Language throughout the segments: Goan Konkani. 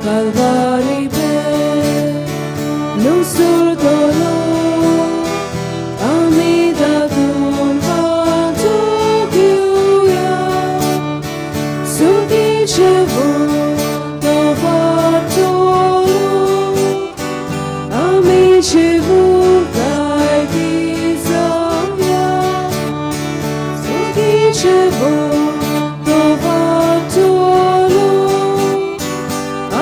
Kalvari pe lusur dolor, आमी तातूंत वांटो घेवया. सुगीचे तो वाटोलो, आमी जिवूंक लायकी जावया. सुगीचे तो वाटोलो,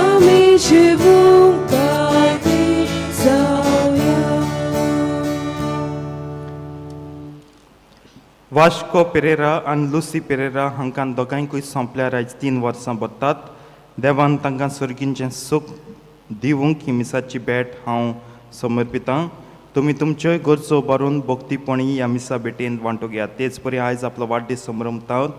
आमी जिवूंक लायकी जावया. वाश्को पेरेरा आनी लुसी पेरेरा हांकां दोगांयकूय सोंपल्यार आयज 3 वर्सां भरतात. देवान तांकां सर्गींचें सूख दिवंक ही मिसाची भेट हांव समर्पितां. तुमी तुमच्योय गरजो उबारून भक्तीपणी ह्या मिसा भेटेन वांटो घेयात. तेच परी आयज आपलो वाडदीस संभ्रमतात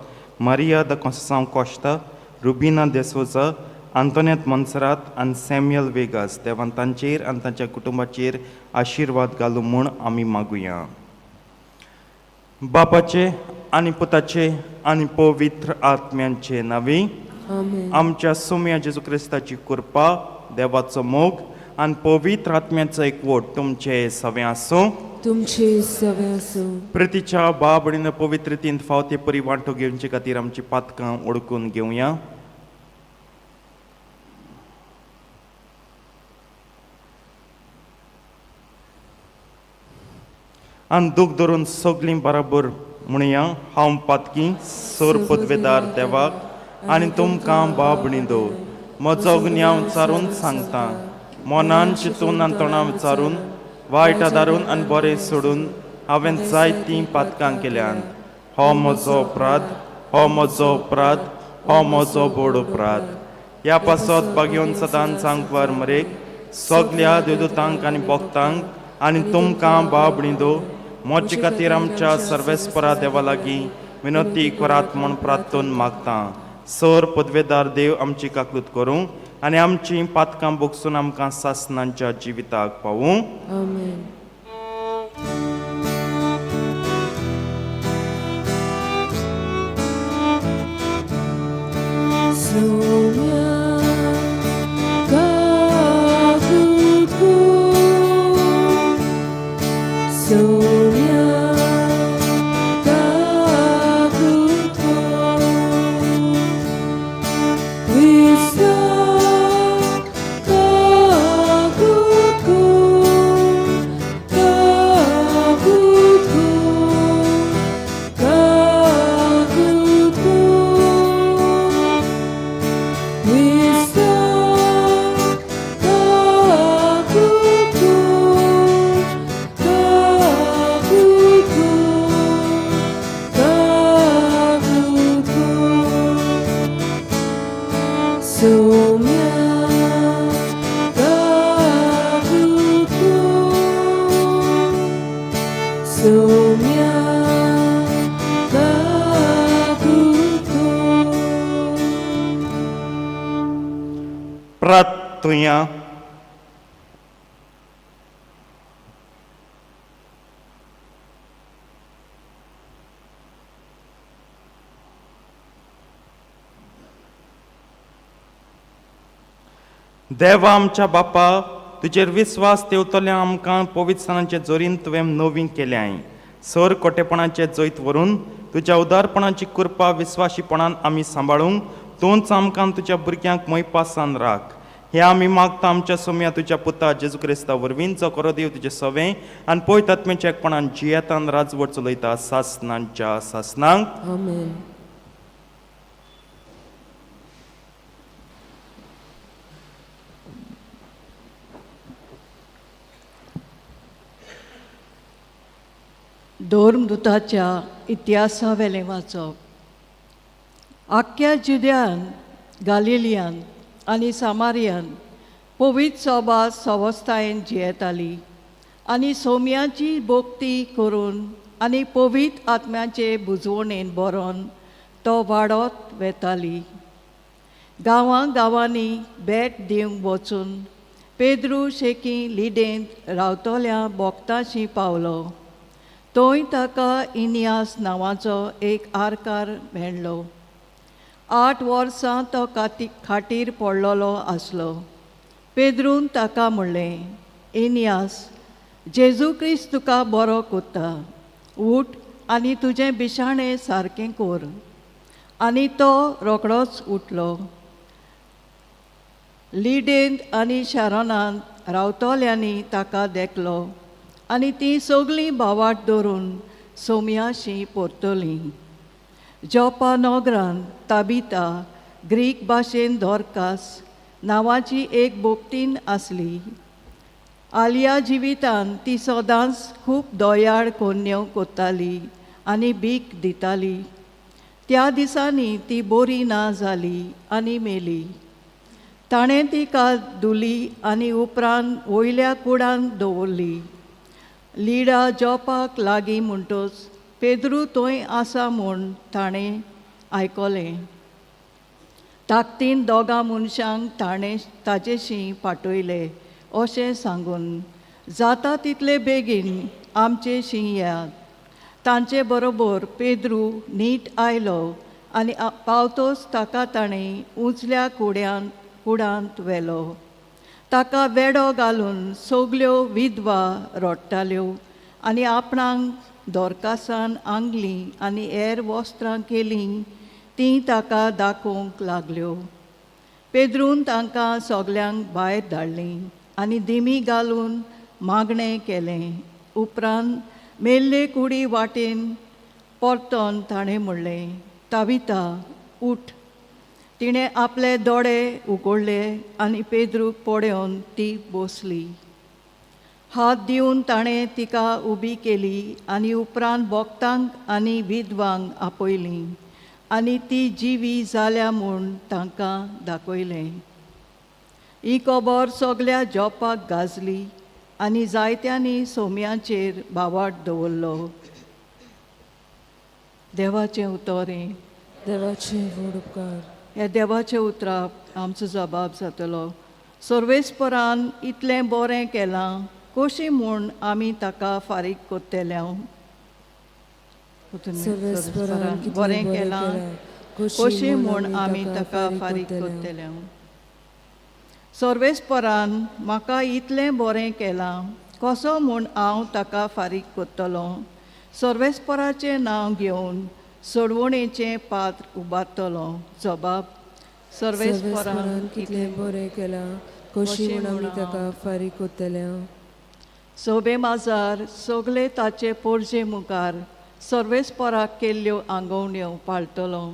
मारिया the Conceição Costa, Rubina D'Souza, Antoinette Monserrate आनी सॅम्युअल वेगास. देवान तांचेर आनी तांच्या कुटुंबाचेर आशिर्वाद घालूं म्हूण आमी मागुया. बापाचे आनी पुताचे आनी पवित्र आत्म्यांचे नांवी. आमेन. आमच्या सोम्या जेजू क्रिस्ताची कृपा, देवाचो मोग आनी पवित्र आत्म्याचो एकवट तुमचे सवें आसूं. तुमचे सवे आसूं. प्रितीच्या बाब आनी पवित्रतेंत फावते ते परी वांटो घेवचे खातीर आमची पातकां ओळखून घेवया. आनी दूख धरून सगळीं बराबर म्हणया, हांव पातकी सोर पदवेदार देवाक आनी तुमकां बाब न्हिदो म्हजो गुन्यांव विचारून सांगता. मनान चिंतून आनी तोंडां विचारून, वायट आदारून आनी बरें सोडून हांवें जायतीं पातकां केल्यांत. हो म्हजो अपराध, हो म्हजो अपराध, हो म्हजो बोड अपराध. ह्या पासत बागेवन सदांच सांगपार मरेक सगल्या देवदूतांक आनी भक्तांक आनी तुमकां बाब न्हिदो म्हजे खातीर आमच्या सर्वेस्परा देवा लागीं विनंती करात म्हूण प्रार्थून मागता. सर पदवेदार देव आमची काकलूत करूं आनी आमची पातकां बोगसून आमकां सासनांच्या जिविताक पावूं. आमेन. सोम्या काकूत कर, सोम्या काकूत कर, क्रिस्ता काकूत कर, काकूत कर, काकूत कर, क्रिस्ता काकूत कर, काकूत कर, काकूत कर. सोम्या काकूत कर, सोम्या काकूत कर. प्रार्थुया. देवा आमच्या बापा, तुजेर विस्वास तेवतल्या आमकां पवित्रस्थानाचे जोरीन तुवें नवीं केल्याय. सर कोटेपणाचे जैत व्हरून तुज्या उदारपणाची कृपा विस्वाशीपणान आमी सांबाळूंक तूंच आमकां तुज्या भुरग्यांक मोयपासान राख. हे आमी मागता आमच्या सोम्या तुज्या पुता जेजू क्रिस्ता वरवीं, जो करो देव तुजें सवें आनी पवित्र आत्म्याच्या एकपणान जियेतान राजवट चलयता सासनांच्या सासनांक. आमेन. धर्मदुताच्या इतिहासावेलें वाचप. आख्ख्या जुद्यान, गालिलियान आनी सामारियान पवित्र सोबा सवस्तायेन जियेताली आनी सोम्याची भक्ती करून आनी पवित्र आत्म्याचे बुजवणेन बरोवन तो वाडत वेताली. गांवां गांवांनी भेट दिवंक वचून पेद्रू शेकी लिडेंत रावतल्या बोगताशी पावलो. थंय ताका इनियास नांवाचो एक आरकार मेळ्ळो. 8 वर्सां तो खाटीर पडलेलो आसलो. पेद्रून ताका म्हणलें, एनियास, जेजू क्रिस्त तुका बरो कोत्ता, उठ आनी तुजें बिशाणें सारकें कोर. आनी तो रोकडोच उठलो. लिडेंत आनी शारोनांत रावतल्यांनी ताका देखलो आनी तीं सगळीं भावाट धरून सोम्याशी परतलीं. जोपा नगरांत ताबिता, ग्रीक भाशेन दोरकास नांवाची एक बोगतीन आसली. आलिया जिवितान ती सदांच खूब दोयाळ कोन्न्यो कोत्ताली आनी भीक दिताली. त्या दिसांनी ती बरी ना जाली आनी मेली. ताणें तिका धुली आनी उपरांत वयल्या कुडान दवरली. लिडा जोपाक लागीं म्हणटच पेद्रू थंय आसा म्हूण ताणें आयकलें. ताकतीन दोगां मनशांक ताणें ताजेशी पाठयले अशें सांगून, जाता तितले बेगीन आमचेशी येयात. तांचे बरोबर पेद्रू नीट आयलो आनी पावतोच ताका ताणें उंचल्या कुडांत व्हेलो. ताका वेडो घालून सगल्यो विधवा रडटाल्यो आनी आपणाक दोरकासान आंगली आनी हेर वस्त्रां केलीं तीं ताका दाखोवंक लागल्यो. पेद्रून तांकां सगल्यांक भायर धाडलीं आनी दिमी घालून मागणें केलें. उपरांत मेल्ले कुडी वाटेन परतोन ताणें म्हणलें, ताविता, उठ. तिणें आपले दोळे उगडले आनी पेद्रूक पळोवन ती बसली. हात दिवन ताणें तिका उबी केली आनी उपरांत भक्तांक आनी विधवांक आपयलीं आनी ती जिवी जाल्या म्हूण तांकां दाखयलें. ही खबर सगल्या जोपाक गाजली आनी जायत्यांनी सोम्याचेर भावाट दवरलो. देवाचें उतर हें. देवाचे व्हड उपकार. ह्या देवाच्या उतराक आमचो जबाब जातलो. सर्वेस्परान इतलें बरें केलां, कशी म्हूण आमी ताका फारीक कोत्तले? सर्वेस्परान कितलें बरें बरें केलां, केलां, कशी म्हूण आमी ताका फारीक कोत्तले? सर्वेस्परान म्हाका इतलें बरें केलां, कसो म्हूण हांव ताका फारीक कोत्तलो? सर्वेस्पराचें नांव घेवन सोडवणेचें पात्र उबारतलो. जबाब, सर्वेस्परान सर्वेस्परान कितलें बरें केलां, कशी म्हूण आमी ताका फारीक कोत्तले? सोबे माजार सगळे ताचे पोरजे मुखार सर्वेस्पराक केल्ल्यो आंगवण्यो पाळटलो.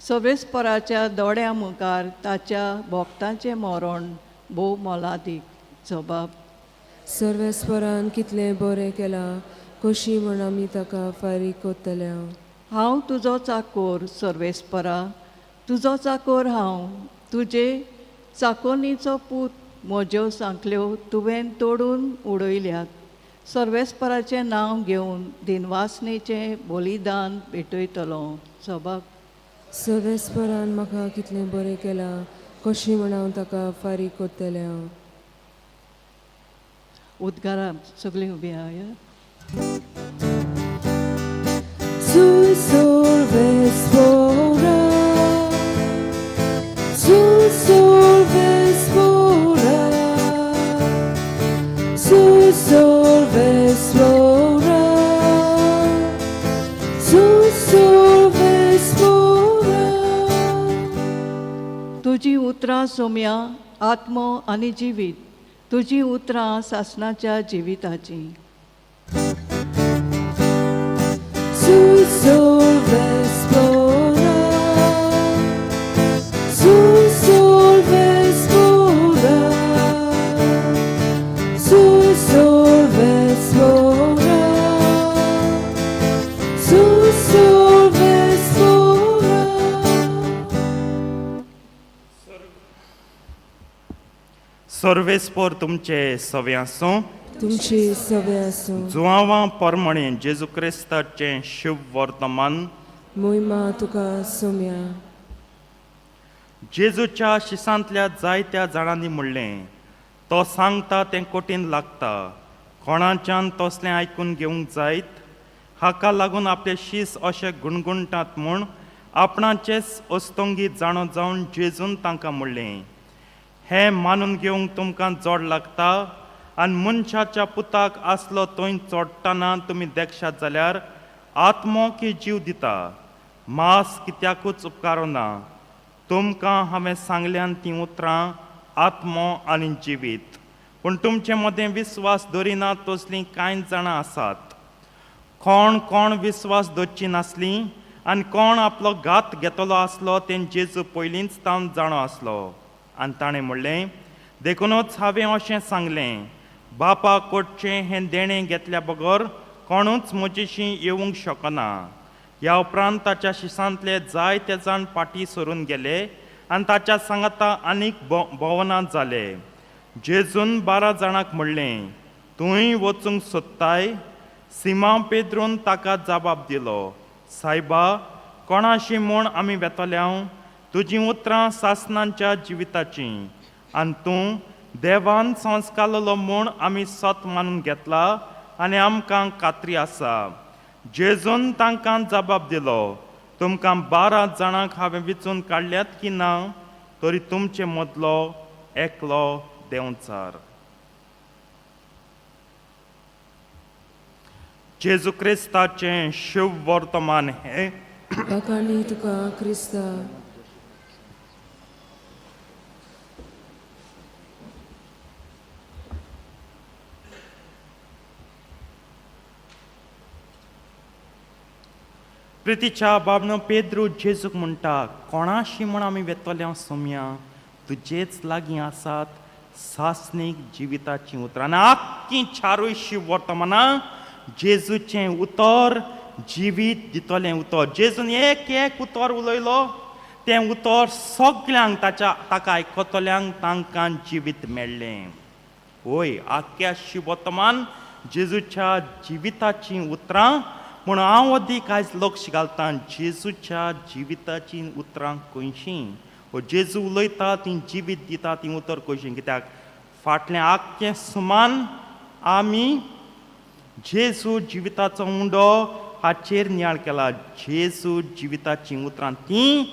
सर्वेस्पराच्या दोळ्यां मुखार ताच्या भोक्तांचें मरण भोव मोलादीक. जबाब, सर्वेस्परान कितलें बरें केलां, कशी म्हूण आमी ताका फारीक कोत्तले? हांव तुजो चाकोर सर्वेस्परा, तुजो चाकोर हांव, तुजे चाकोनीचो पूत म्हज्यो सांकल्यो तुवें तोडून उडयल्यात. सर्वेस्पराचें नांव घेवन दिनवासनेचें बलिदान भेटयतलो. जबाब, सर्वेस्परान म्हाका कितलें बरें केलां, कशी म्हूण हांव ताका फारीक कोत्तलें? उद्गारा सगळीं उबी आहा. Su solves ora, su solves ora, su solves ora, su solves ora. तुजी उतरां सोम्या आत्मो आनी जिवीत, तुजी उतरां सासणाच्या जिविताचीं. Su solves ora, su solves ora, su solves ora, su solves ora. सर्वेस्पोर तुमचे सवे आसूं. तुमचे सवे आसूं. जुआंवा परमणे जेजू क्रिस्ताचें शुभ वर्तमान. मोहिमा तुका सोम्या. जेजूच्या शिसांतल्या जायत्या जाणांनी म्हणलें, तो सांगता तें कठीण लागता, कोणाच्यान तसलें आयकून घेवंक जायत? हाका लागून आपले शीस अशे गुणगुणटात म्हूण आपणाचेच अस्तंगीत जाणो जावन जेजून तांकां म्हणलें, हें मानून घेवंक तुमकां जोड लागता आनी मनशाच्या पुताक आसलो थंय चोडटना तुमी देखशात जाल्यार आत्मो की जीव दिता, मांस कित्याकूच उपकारना. तुमकां हांवें सांगल्यान तीं उतरां आत्मो आनी जिवीत, पूण तुमचे मदें विस्वास दवरिना तसलीं कांय जाणां आसात. कोण कोण विस्वास दवरची नासली आनी कोण आपलो घात घेतलो आसलो तें जेजू पयलींच तावन जाणो आसलो. आनी ताणें म्हणलें, देखुनूच हांवें अशें सांगलें, बापा कडचें हें देणें घेतल्या बगर कोणूच म्हजेशी येवंक शकना. ह्या उपरांत ताच्या शिसांतले जायते जाण फाटीं सरून गेले आनी ताच्या सांगाता आनीक भोवना जाले. जेजून 12 जाणांक म्हणलें, तूंय वचूंक सोदताय? सिमा पेद्रून ताका जबाब दिलो, सायबा, कोणाशी म्हूण आमी वेतल्या? तुजीं उतरां सासणांच्या जिविताचीं आनी तूं देवान संस्कारलो म्हूण आमी सत मानून घेतला आनी आमकां खात्री आसा. जेजून तांकां जबाब दिलो, तुमकां 12 जाणांक हांवें विचून काडल्यात की ना, तरी तुमचे मदलो एकलो देंवचार. जेजू क्रिस्ताचें शुभ वर्तमान हें. बाकांनी तुका क्रिस्ता. प्रितीच्या बाबनो पेद्रू जेजूक म्हणटा, कोणाशी म्हूण आमी वेतल्या सोम्या, तुजेच लागीं आसात सासणीक जिविताचीं उतरां. आनी आख्खी चारूय शिव वर्तमानां जेजूचें उतर जिवीत दितलें उतर. जेजून एक एक उतर उलयलो, तें उतर सगल्यांक ताच्या ताका आयकतल्यांक तांकां जिवीत मेळ्ळें. वय, आख्ख्या शिव वर्तमान जेजूच्या जिविताचीं उतरां. म्हूण हांव अदीक आयज लक्ष घालता जेजूच्या जिविताचीं उतरां खंयशीं, वो जेजू उलयता तीं जिवीत दिता तीं उतर खंयशीं. कित्याक फाटलें आख्खें सुमान आमी जेजू जिविताचो उंडो हाचेर नियाळ केला. जेजू जिविताचीं उतरां तीं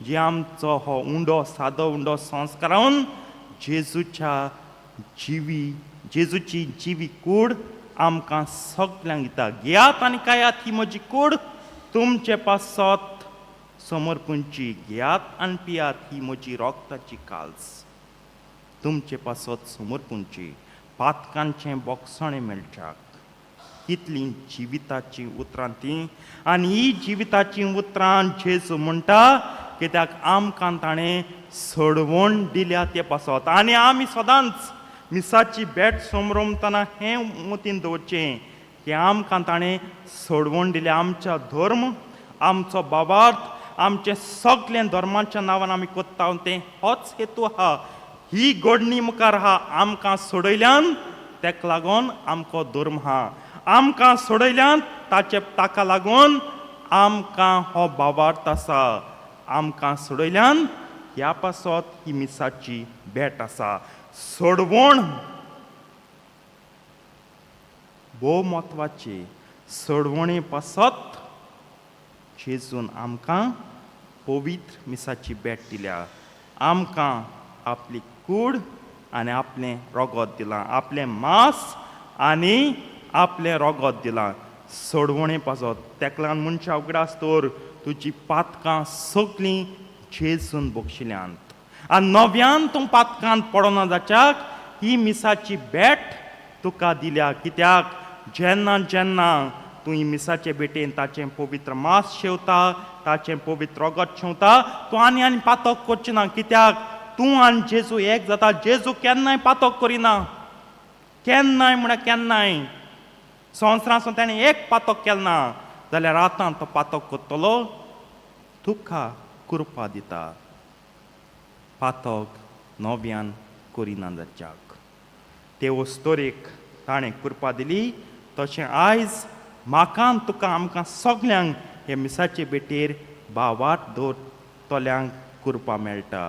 जी आमचो हो उंडो, सादो उंडो संस्कारावन जेजूच्या जिवी जेजूची जिवी कूड आमकां सगल्यांक दिता. घेयात आनी खायात, ही म्हजी कूड तुमचे पासत समर्पूंची. घेयात आनी पियात, ही म्हजी रोगताची काल्स तुमचे पासत समर्पूंची, पातकांचें बोगसणें मेळच्याक. कितलीं जिविताचीं उतरां तीं. आनी ही जिविताचीं उतरां जेजू म्हणटा कित्याक आमकां ताणें सोडवण दिल्या ते पासत. आनी आमी सदांच मिसाची भेट समरमतना हें मतीन दवरचें की आमकां ताणें सोडवण दिल्या. आमच्या धर्म, आमचो बाबार्थ, आमचें सगळें धर्माच्या नांवान आमी कोत्ता तें होच हेतू आहा. ही गोडणी मुखार आहा, आमकां सोडयल्यान तेका लागून आमकां धर्म आहा, आमकां सोडयल्यान ताचे ताका लागून आमकां हो बाबार्थ आसा, आमकां सोडयल्यान ह्या पासत ही मिसाची भेट आसा. सोडवण भोव म्हत्वाची. सोडवणे पासत जेजून आमकां पवित्र मिसाची भेट दिल्या, आमकां आपली कूड आनी आपलें रोगोत दिलां, आपलें मांस आनी आपलें रोगोत दिलां सोडवणे पासत. तेका लागून मनशां उगडास दवर, तुजी पातकां सगळीं जेजून बक्षिल्यांत आनी नव्यान तूं पातकांत पडना जाच्याक ही मिसाची भेट तुका दिल्या. कित्याक जेन्ना जेन्ना तूं ही मिसाचे भेटेन ताचें पवित्र मांस शेवता, ताचें पवित्र रोगत शेवता, तूं आनी आनी पातक करचें ना. कित्याक तूं आनी जेजू एक जाता. जेजू केन्नाय पातक करिना, केन्नाय म्हळ्यार केन्नाय. संवसारांत ताणें एक पातक केलें ना जाल्यार आतां तो पातक करतलो, तुका कृपा दिता पातक नव्यान करिना जाच्याक. ते वस्तोरेक ताणें कृपा दिली, तशें आयज म्हाका तुका आमकां सगल्यांक हे मिसाचे भेटेर भावार्थ दवरतल्यांक कृपा मेळटा.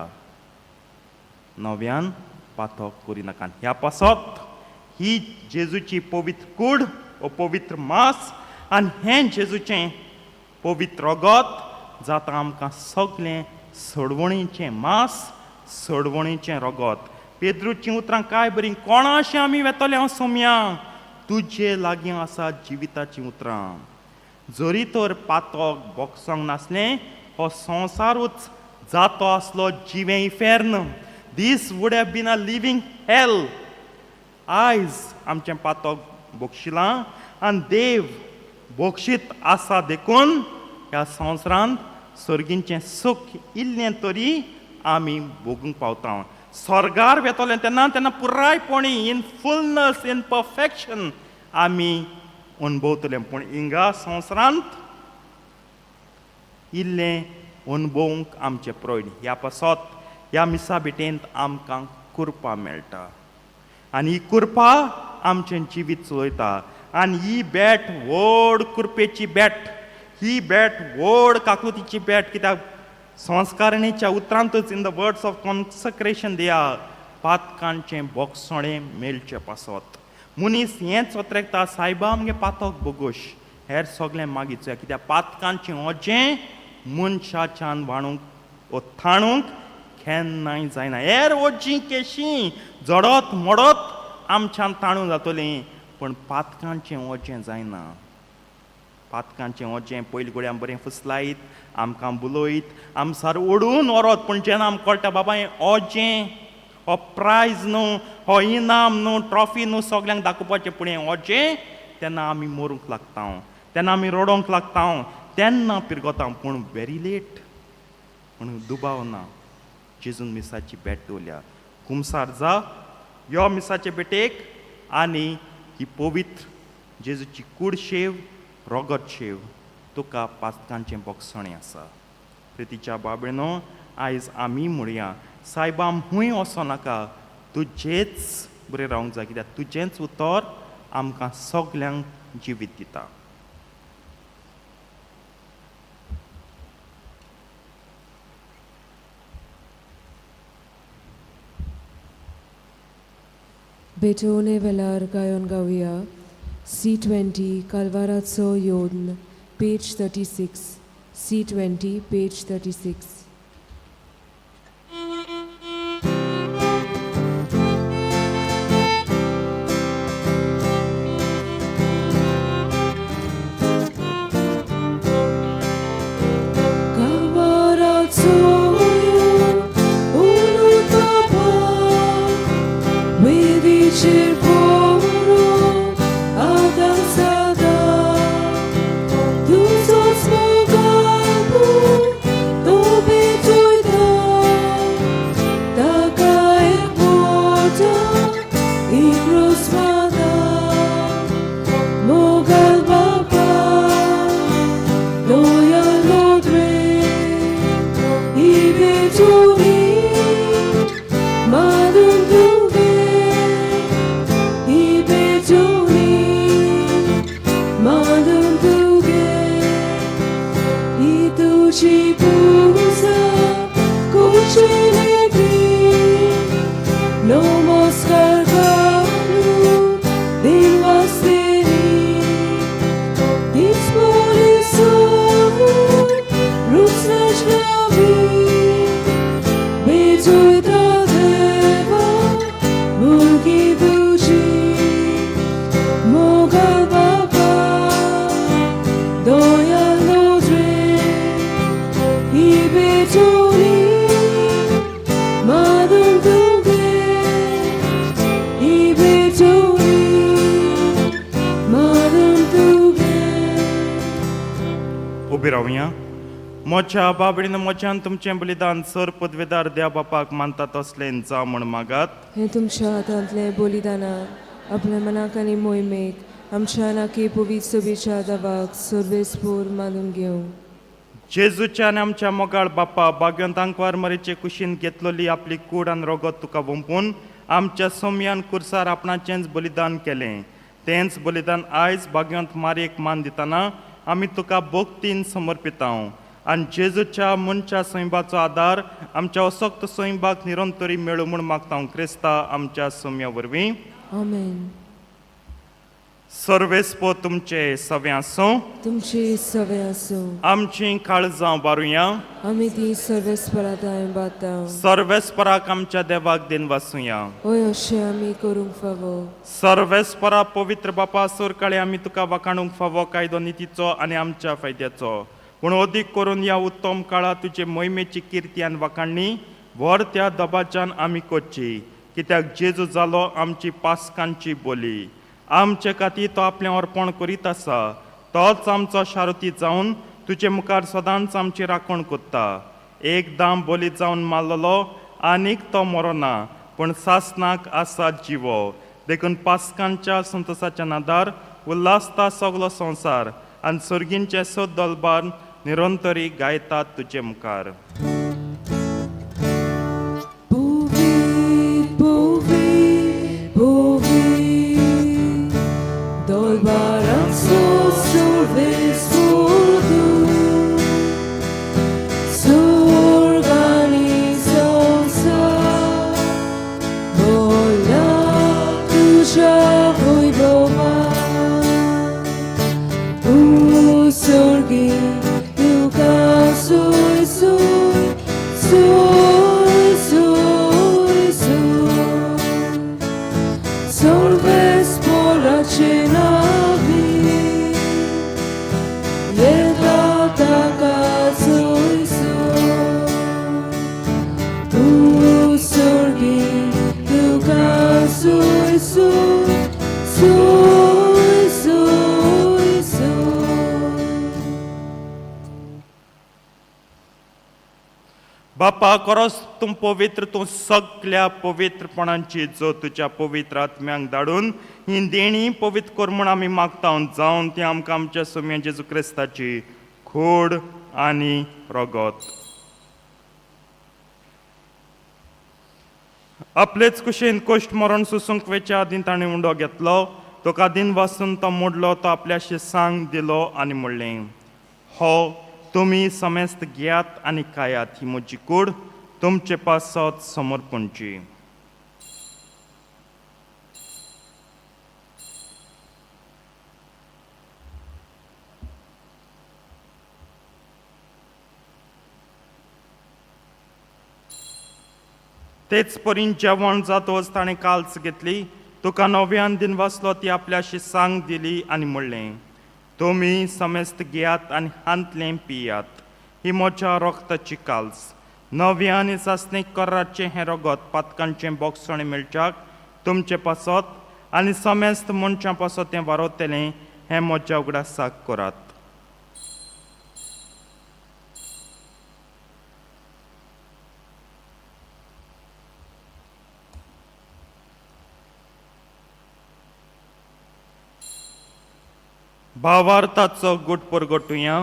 नव्यान पातक करिनाका. ह्या पासत ही जेजूची पवित्र कूड ओ पवित्र मांस आनी हें जेजूचें पवित्र रगत जाता आमकां सगळें सोडवणीचें मांस, सोडवणीचें रगत. पेद्रूचीं उतरां काय बरीं, कोणाशें आमी वेतले हांव सोम्या, तुजे लागीं आसा जिविताचीं उतरां. जरी तर पातक बोगसोंक नासलें, हो संवसारूच जातो आसलो जिवें इफेर्न. This would have been a living hell. आयज आमचें पातक बक्षिलां आनी देव बक्षीत आसा देखून ह्या संवसारांत सर्गींचें सूख इल्लें तरी आमी भोगूंक पावता. स्वर्गार वेतलें तेन्ना तेन्ना पुरायपणी इन फुलनस, इन परफेक्शन आमी अणभवतले. पूण हिंगा संवसारांत इल्लें अणभवूंक आमचें प्रयत्न. ह्या पासत ह्या मिसा भेटेंत आमकां कुरपा मेळटा आनी ही कुरपा आमचें जिवीत चलयता. आनी ही भेट व्हड कुरपेची भेट, ही भेट व्हड काकुतीची भेट. कित्याक संस्कारणीच्या उतरांतूच, in the words of consecration दिया, पातकांचें बोगसणें मेळचें पासत मनीस हेंच ओतरेकता, सायबा आमगे पातक बोगोश, हेर सगळें मागीर चोया. कित्याक पातकांचें ओजें मनशाच्यान वाणूंक ओ थाणूंक केन्नाय जायना. हेर ओजीं केशी जडत मोडत आमच्यान ताणूं जातलीं, पूण पातकांचें ओजें जायना. पातकांचें ओजें पयलीं गोड्यां बरें फुसलायत, आमकां बुलयत, आमसार ओडून व्हरत. पूण जेन्ना आमकां कळटा, बाबा हें ओजें हो प्रायज न्हू, हो इनाम न्हू, ट्रॉफी न्हू सगल्यांक दाखोवपाचें, पूण हें ओजें, तेन्ना आमी मरूंक लागता, तेन्ना आमी रडोंक लागता, तेन्ना पिरगोता, पूण व्हेरी लेट. पूण दुबाव ना, जेजून मिसाची भेट दवरल्या. कुमसार जा, यो मिसाचे भेटेक आनी ही पवित्र जेजूची कूड शेव, रोगत शेव, तुका पातकांचें बोगसणें आसा. प्रितीच्या बाबेनो, आयज आमी म्हणया, सायबा हुंय वचो नाका, तुजेच बरें रावंक जाय, कित्याक तुजेंच उतर आमकां सगल्यांक जिवीत दिता. भेटवणे वेळार गायोन गावया C 20, कालवाराचो योद्न, page 36. C 20, page 36. कालवाराचो योद्न उलूत बाबा, वेदीचेर पोरून आदां सदां, तुजोच मोगाळ तो भेटयता, ताका एक मोठो इक्रोस माता. मोगाळ बाबा, दयाळो रे, ही भेटवणी मानून तुगे, ही भेटवणी मानून तुगे. ही तुजी पुजा करची लेगीत, नमस्कार घालून दिनवास्तेरी, तीच पोलिसून रुचनावी, भेटयता देवा भुरगीं तुजी. मोगाळ बाबा, दयाळो रे, ही भेटवणी मानून तुगे, ही भेटवणी मानून तुगे. उबी रावया. म्हज्या बाबडीन म्हज्यान तुमचें बलिदान सर पदवेदार देव बापाक मानता तसलें जावं म्हण मागात. हें तुमच्या हातांतलें बलिदाना आपल्या मनाक आनी मोहिमेक आमच्या नाकी पवित्र सभेच्या दावाक सर्वेस्पूर मानून घेवं. जेजूच्या आनी आमच्या मोगाळ बापा, भाग्यवंत आंकवार मरेचे कुशीन घेतलेली आपली कूड आनी रोगत तुका वंपून आमच्या सोमयान कुर्सार आपणाचेंच बलिदान केलें. तेंच बलिदान आयज भाग्यवंत मारयेक मान दितना आमी तुका भक्तीन समर्पिताव आनी जेजूच्या मनच्या सैंबाचो आदार आमच्या असक्त सैंबाक निरंतरी मेळूं म्हूण मागता, क्रिस्ता आमच्या सोम्या वरवीं. आमेन. सर्वेस्पो तुमचे सवे आसूं. तुमची सवे आसूं. आमची काळजां बारुया. आमी ती सर्वेस्पराताय बाता. सर्वेस्पराक आमच्या देवाक दिन वासुया. हय, अशें आमी करूंक फावो. सर्वेस्परा पवित्र बापा, सरकाळी आमी तुका वाखाणूंक फावो कायदो नितीचो आनी आमच्या फायद्याचो. पूण अदीक करून ह्या उत्तम काळा तुजे मोहिमेची किर्ती आनी वाखाणणी व्हर त्या दबाज्यान आमी करची, कित्याक जेजू जालो आमची पासकांची बोली. आमचे खातीर तो आपलें अर्पण करीत आसा. तोच आमचो शारुती जावन तुजे मुखार सदांच आमची राखण करता. एकदां बोली जावन मारलेलो आनीक तो मरोना, पूण सासनाक आसा जिवो. देखून पासकांच्या संतोसाच्या नादार उल्हासता सगलो संवसार आनी सर्गींचे सद दलबार निरंतरी गायतात तुजे मुखार. Povi, povi, povi, dolbaranzo sorvespordu, sorgani sonsa, vola tuja voi bova, usorgi tuka sui sui, sui sui sui. Solves por cenavi, Yeta taka sui sui. Tu sorgi tuka sui sui, sui sui sui. बापा, खरोच तूं पवित्र, तूं सगल्या पवित्रपणांची जो तुज्या पवित्र आत्म्यांक धाडून ही देणी पवित्र कर म्हूण आमी मागता, जावन ती आमकां आमच्या सोम्या जेजू क्रिस्ताची खोड आनी रगत. आपलेच कुशेन कोश्ट मरण सोसूंक वेच्या आदीं ताणें उंडो घेतलो. तुका दिन वासून तो मोडलो. तो आपल्याशी सांग दिलो आनी म्हणलें, हो तुमी समेस्त घेयात आनी खायात. ही म्हजी कूड तुमचे पासत समर्पणची. तेच परीन जेवण जातच ताणें काल्स घेतली. तुका नव्यान दिन वाचलो. ती आपल्याशी सांग दिली आनी म्हणलें, तुमी समेस्त घेयात आनी हांतलें पियात. ही म्हज्या रक्ताची काल्स. नव्या आनी सासणीक कराचें हें रगत पातकांचें बोगसणें मेळच्याक तुमचे पासत आनी समेस्त मनशां पासत तें वारवतलें. हें म्हज्या उगडासाक करात. भावार्थाचो गुट परगटुया.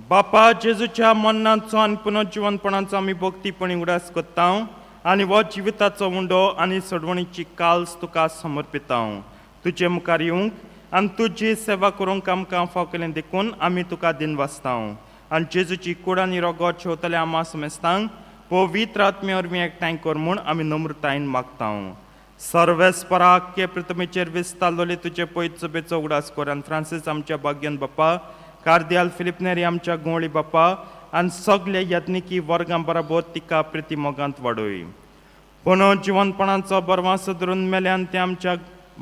बापा, जेजूच्या मरणाचो आनी पुनर्जिवनपणाचो आमी भक्तीपणी उगडास करता आनी हो जिविताचो उंडो आनी सोडवणीची काल्स तुका समर्पिता. तुजे मुखार येवंक आनी तुजी सेवा करूंक आमकां फाव केलें देखून आमी तुका दिन वाचता. आनी जेजूची कूड आनी रगत शेवतल्या आमा समेस्तांक पवित्र आत्मे वरवीं एकठांय कर म्हूण आमी नम्रतायेन मागता. सर्वेस्परा आख्खे पृथ्वीचेर विस्तारलोले तुजे पयत उगडास कर आनी फ्रांसीस आमच्या भाग्यन बाप्पा, कार्दियाल फिलिप नेरी आमच्या गोंवळी बाप्पा आनी सगळे यत्निकी वर्गां बराबर तिका प्रिती मोगांत वाडय. पूण जिवनपणाचो बरवास धरून मेल्यान ते आमच्या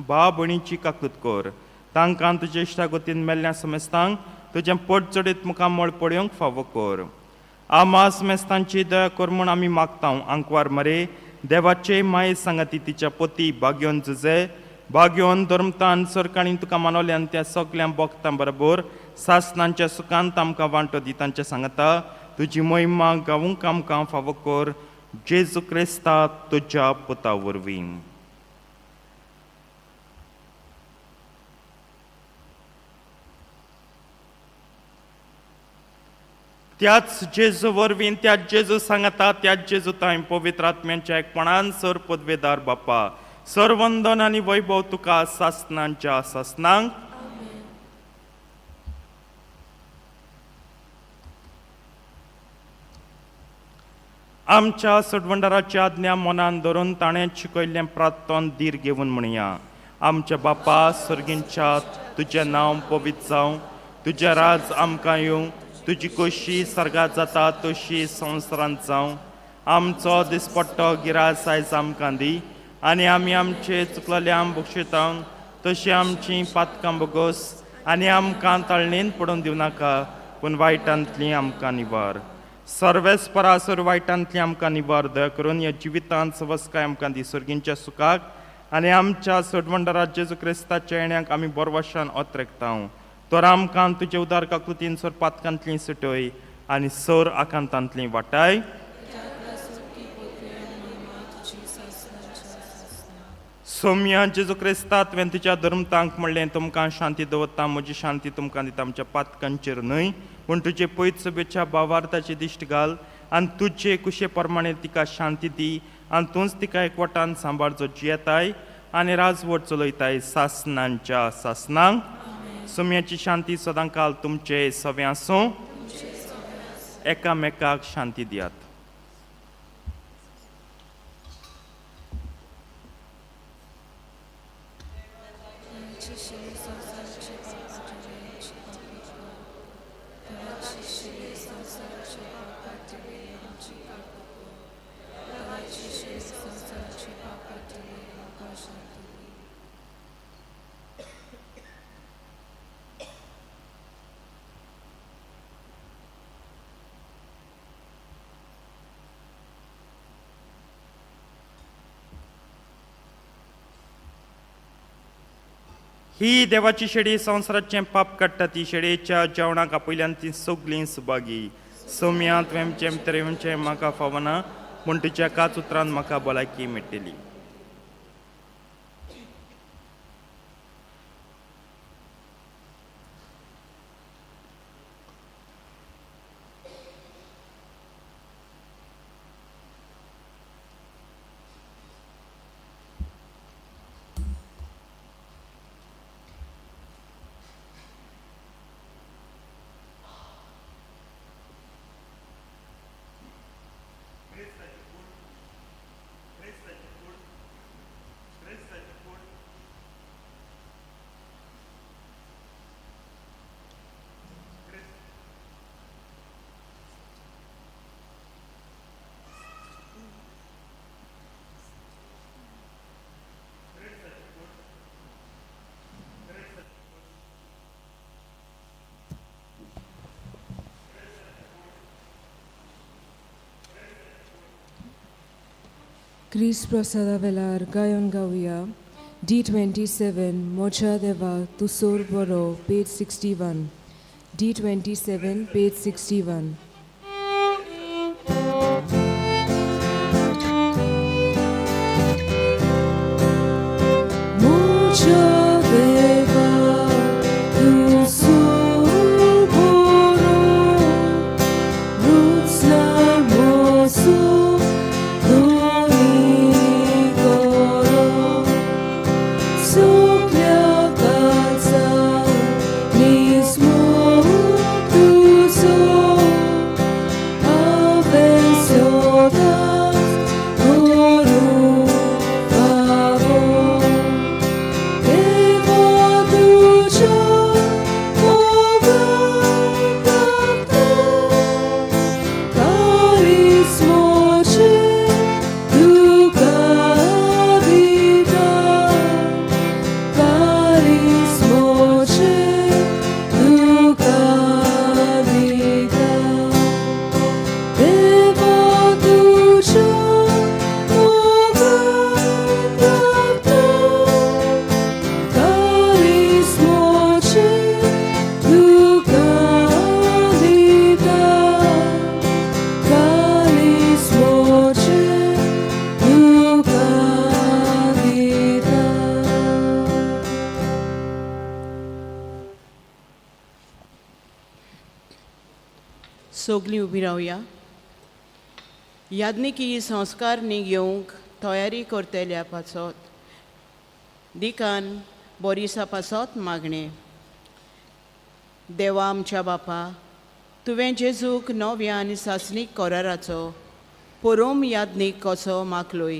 भाव भयणीची काकूत कर. तांकां तुजे इश्टागतीन मेल्ल्या समेस्तांक तुजें पोट चडीत मुखामळ पळोवंक फावो कर. आमास मेस्तांची दया कर म्हूण आमी मागता. आंकवार मरे देवाचे माये सांगाती तिच्या पती भाग्योन जुजे भाग्योन धर्मतान सरकाळी तुका मानवले आनी त्या सगल्या भक्तां बरोबर सासनांच्या सुखांत आमकां वांटो दी. तांच्या सांगता तुजी मोहिमा गावूंक आमकां फावो कर. जेजू क्रिस्ता तुज्या पुता वरवीं. त्याच जेजू वरवीं, त्याच जेजू सांगता, त्याच जेजू तांय पवित्र आत्म्यांच्या एकपणान सर पदवेदार बाप्पा, सरवंदन आनी वैभव तुका सासनांच्या सासनांक. आमच्या सोडवंडाराची आज्ञा मनान धरून ताणें शिकयल्लें प्रार्थन धीर घेवन म्हणया. आमच्या बापा सर्गींच्या, तुजें नांव पवित्र जावं, तुजें राज आमकां येवं, तुजी खोशी सर्गात जाता तशी संवसारांत जावं. आमचो दिसपट्टो गिरास आयज आमकां दी आनी आमी आमचे चुकलेल्या बक्षिता तशी आमची पातकां बोगोस आनी आमकां तळणेन पडून दिवं नाका, पूण वायटांतली आमकां निवार. सर्वेस्परासर वायटांतली आमकां निवार. दया करून ह्या जिवितांत सवस्काय आमकां दी सर्गींच्या सुखाक आनी आमच्या सोडवंडरा जेजू क्रिस्ताच्या येण्याक आमी बोरवाशान ओतरेकता. तर आमकां तुजे उदार काकृतीन सोर पातकांतली सुटय आनी सोर आकांतांतली वाटाय. सोम्या जेजू क्रिस्ता, तुवें तुज्या धर्मतांक म्हणलें, तुमकां शांती दवरता, म्हजी शांती तुमकां दिता. आमच्या पातकांचेर न्हय पूण तुजे पयत सभेच्या भावार्थाची दिश्ट घाल आनी तुजे कुशे प्रमाणे तिका शांती दी आनी तूंच तिका एकवटान सांबाळ, जो जियेताय आनी राजवट चलयताय सासनांच्या सासनांक. सोम्याची शांती सदां काल तुमचे सवे आसूं. एकामेकाक शांती दियात. ही देवाची शेडी संवसाराचें पाप काडटा. ती शेडयेच्या जेवणाक आपयल्यान ती सगलीं सुभागी. सोम्या, तुवें तरेचें म्हाका फावना, पूण तुज्या एकाच उतरान म्हाका भलायकी मेळटली. क्रिस्त प्रसादा वेलार गायन गावया. D27, मोजा देवा तूं सोर बरो, page 61. D27, page 61. मोजा देवा तूं सोर बरो, रुचणार मोसू दोनी करो, सुकल्या काळजांनी स्मूत तुजो, हांवें सदांच करूंक फावो. देवा तुज्या मोगाक लागता, काळीज म्हजें तुका दिता, काळीज म्हजें तुका दिता. देवा तुज्या मोगाक लागता, काळीज म्हजें तुका दिता, काळीज म्हजें तुका दिता. सगलीं उबी रावया. याज्ञिकी संस्कार न्ही घेवंक तयारी करतल्या पासत दिकान बोरिसा पासत मागणें. देवा आमच्या बापा, तुवें जेजूक नव्या आनी सासणीक कराराचो पोरोम याज्ञीक कसो मागलोय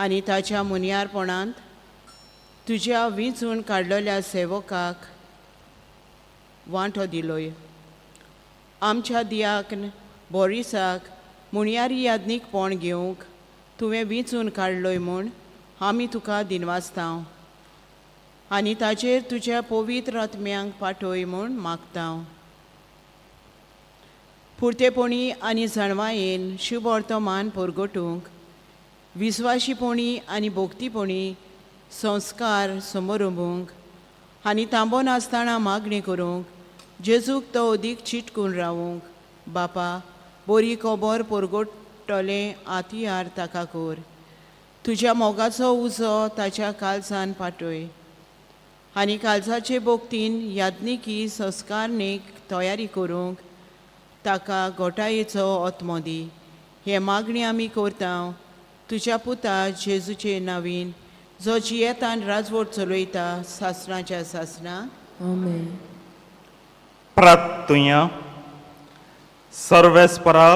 आनी ताच्या मुनियारपणांत तुज्या विंचून काडलेल्या सेवकाक वांटो दिलोय. आमच्या दियाक बोरिसाक मुणयारी याज्ञीकपण घेवंक तुवें विंचून काडलोय म्हूण आमी तुका दिनवासता आनी ताचेर तुज्या पवित्र आत्म्यांक पाठय म्हूण मागता. पुरतेपणी आनी जाणवायेन शुभ वर्तमान परगटूंक विस्वाशीपणी आनी भोक्तीपणी संस्कार समरंभूंक आनी तांबो नासतना मागणी करूंक जेजूक तो अदीक चिटकून रावूंक बापा बरी खबर परगटतलें आतियार ताका कर. तुज्या मोगाचो उजो ताच्या काळजान पाटय आनी काळजाचे भोक्तीन याज्ञिकी संस्कारणीक तयारी करूंक ताका गोटायेचो आत्मो दी. हे मागणी आमी करता तुज्या पुता जेजूचे नावीन जो जियेतान राजवट चलयता सासणाच्या सासणां. आमेन. प्रार्थुया. सर्वेस्परा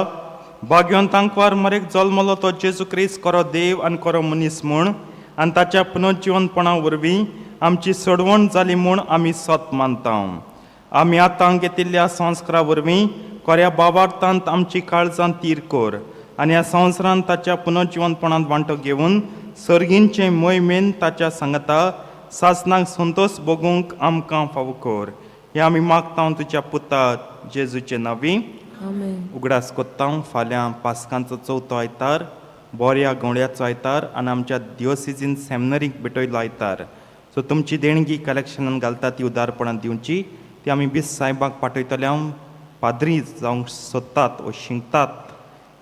भाग्यवंतांकवार मरेक जल्मलो तो जेजू क्रिस्त खरो देव आनी खरो मनीस म्हूण आनी ताच्या पुनर्जिवनपणा वरवीं आमची सोडवण जाली म्हूण आमी सत मानता. आमी आतां घेतिल्ल्या संस्कारा वरवीं खऱ्या बाबार्थांत आमची काळजां तीर कर आनी ह्या संवसारांत ताच्या पुनर्जिवनपणांत वांटो घेवन सर्गींचे मोहिमेन ताच्या सांगता सासणाक संतोश भोगूंक आमकां फावो कर. हें आमी मागता तुज्या पुता जेजूचे नांवी. आमेन. उगडास कोत्ता फाल्यां पास्कांचो चवथो आयतार, बोऱ्या गवळ्याचो आयतार आनी आमच्या दिओसिजीन सेमिनरीक भेटयलो आयतार. सो तुमची देणगी कलेक्शनान घालता ती उदारपणान दिवची. ती आमी बीस सायबाक पाठयतले. हांव पाद्री जावंक सोदतात वो शिंकतात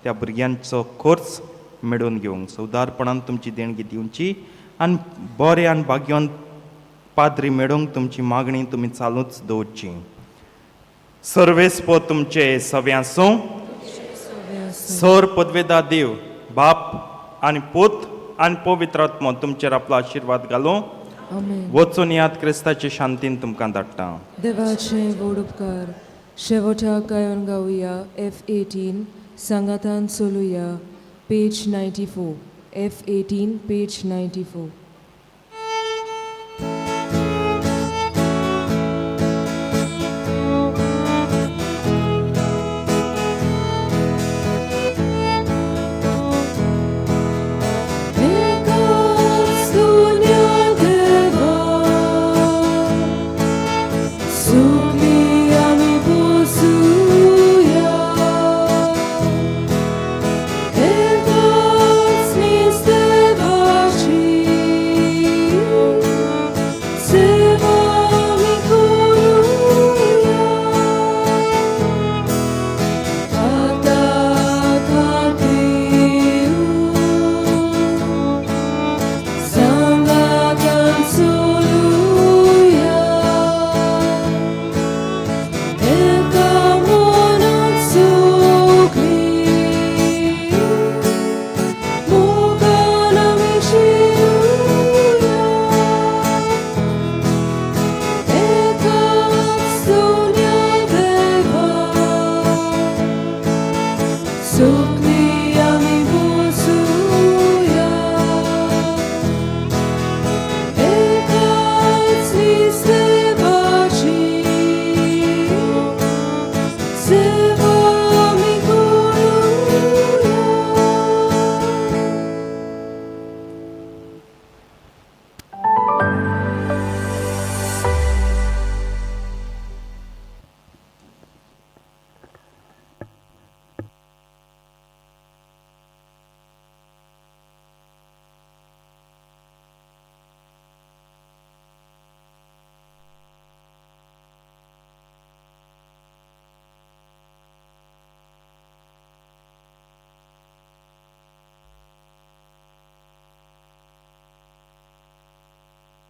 त्या भुरग्यांचो खर्च मेळोवन घेवंक. सो उदारपणान तुमची देणगी दिवची आनी बरें आनी भाग्यवंत पाद्री मेळोवंक तुमची मागणी तुमी चालूच दवरची. सर्वेस्पो तुमचे सवे आसूं. सर पदवेदा देव बाप आनी पूत आनी पवित्र आत्मो तुमचेर आपलो आशिर्वाद घालूं. आमेन. वचून याद क्रिस्ताचे शांतीन तुमकां धाडटा. देवाचे व्हड उपकार. शेवटाक गायन गावया F18 सांगातान चलुया, page 94, F18 page 94.